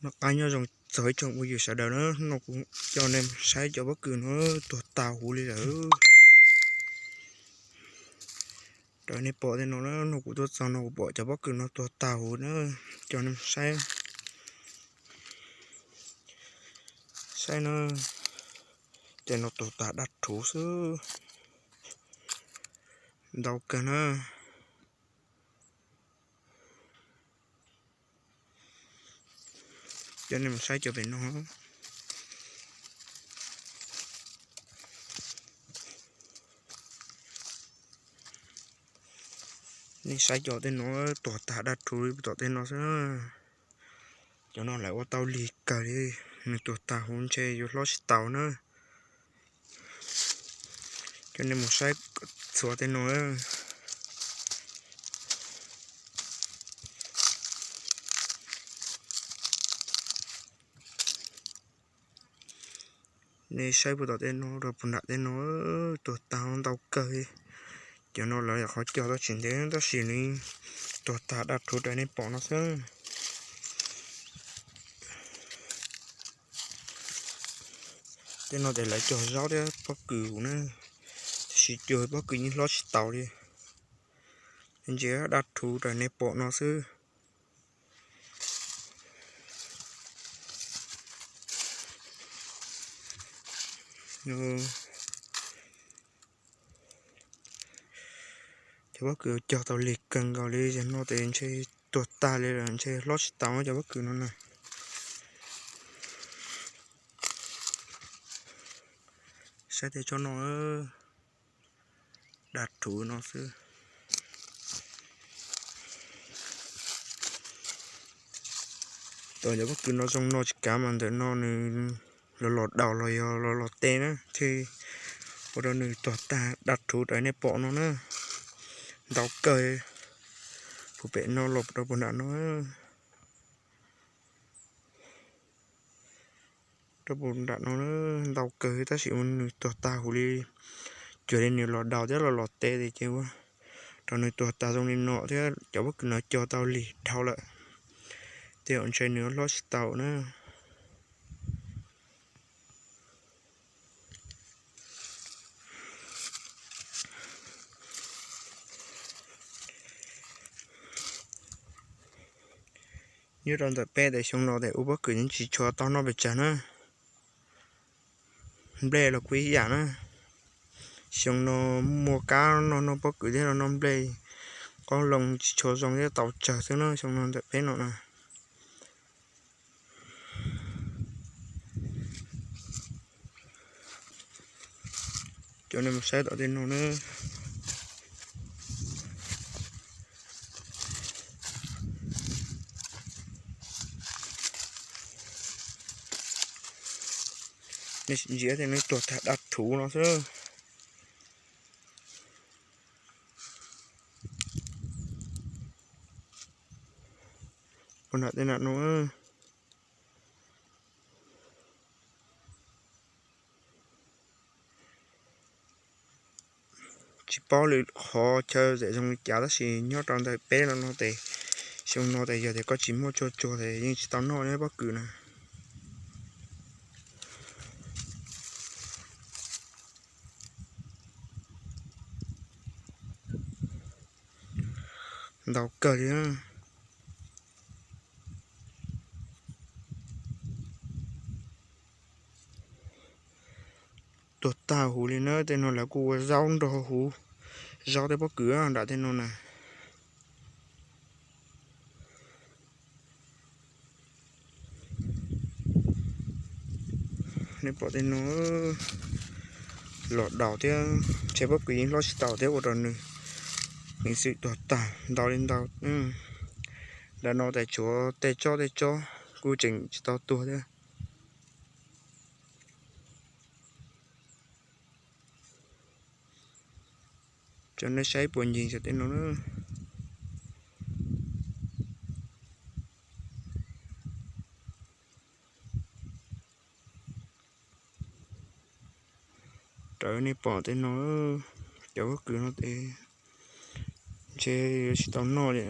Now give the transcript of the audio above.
Noj qab nyob zoo txog ib tsoom phooj ywg sawv daws na, no kuv coj nej saib cov pob kws no tuag tag huv li lawm. Raws nej pom tej no na, no kuv tuaj txog no kuv pom cov pob kws no tuag tag huv na, coj nej saib. Saib na, tej no tuag tag daj rhuv xwb, ntau kawg na. Coj nej mus saib cov pem no. Nej saib cov tej no tuag tag daj rhuv li tom tej no xwb. Cov no lawv ua tau lig kawg li, nws tuag tag huv ntshe yuav hlob tsis tau na. Coj nej mus saib txhua tej no. Nej saib puag tom tej no rau puag nram tej no, tuag tag ntau kawg li. Cov no lawv qhov cog tau tsis ntev tab sis nws tuag tag daj rhuv raws nej pom no xwb. Tej no ces lawv cog zaub thiab pob kws huv na, tab sis cog pob kws yeej hlob tsis tau li. Ntsia daj rhuv raws nej pom no xwb. Cov pob kws cog tau lig kawg nkaus li, zaum no ces ntshe tuag tag li lawm, ntshe hlob tsis tau cov pob kws no na. Saib tej tsob no, daj rhuv no xwb. Cov pob kws no zoo no tsis kav mas ntawm no nws los los daus los yog los los te na, thiaj ua rau nws tuag tag daj rhuv raws nej pom no na. Ntau kawg, puag pem no los rau puag nram no. Rau puag nram no ntau kawg tab sis nws tuag tag huv li, cuag li nws los daus thiab los los te ces ua rau nws tuag tag zoo li no thiab. Cov pob kws no cog tau lig dhau lawm, tej zaum ntshe nws hlob tsis tau na. Nyob rau ntawm peb tes xyoo no tes ua pob kws yeej tsis tshua tau noj pes tsawg na. Nplej los kuj ib yam na. Xyoo no muaj kab noj noj pob kws thiab noj nplej, qoob loo tsis tshua zoo thiab tau tsawg xwb na xyoo no ntawm peb no na. Coj nej mus saib tom tej no na. Nej ntsia tej no tuag tag daj rhuv no xwb. Puag nram tej nram no, tsis paub lwm qhov chaw txawm zoo li cas tab sis nyob rau ntawm peb no no tes, xyoo no tes yog tias koj tsis muaj tsuag tsuag tes yeej tsis tau noj pob kws na. Ntau kawg li. Tuag tag huv li na, tej no lawv kuj ua zaub nrog huv, zaub thiab pob kws nram tej no na. Nej pom tej no los daus thiab, ntshe pob kws yeej hlob tsis tau thiab ua rau nws, nws xwm tuag tag ntau li ntau. Nram no tes tshuav tej tsob tej tsob kuj tseem tsis tau tuag thiab. Coj nej saib puas ncig xyov tej no na. Raws nej pom tej no, cov pob kws no tes ntshe yuav tsis tau noj li.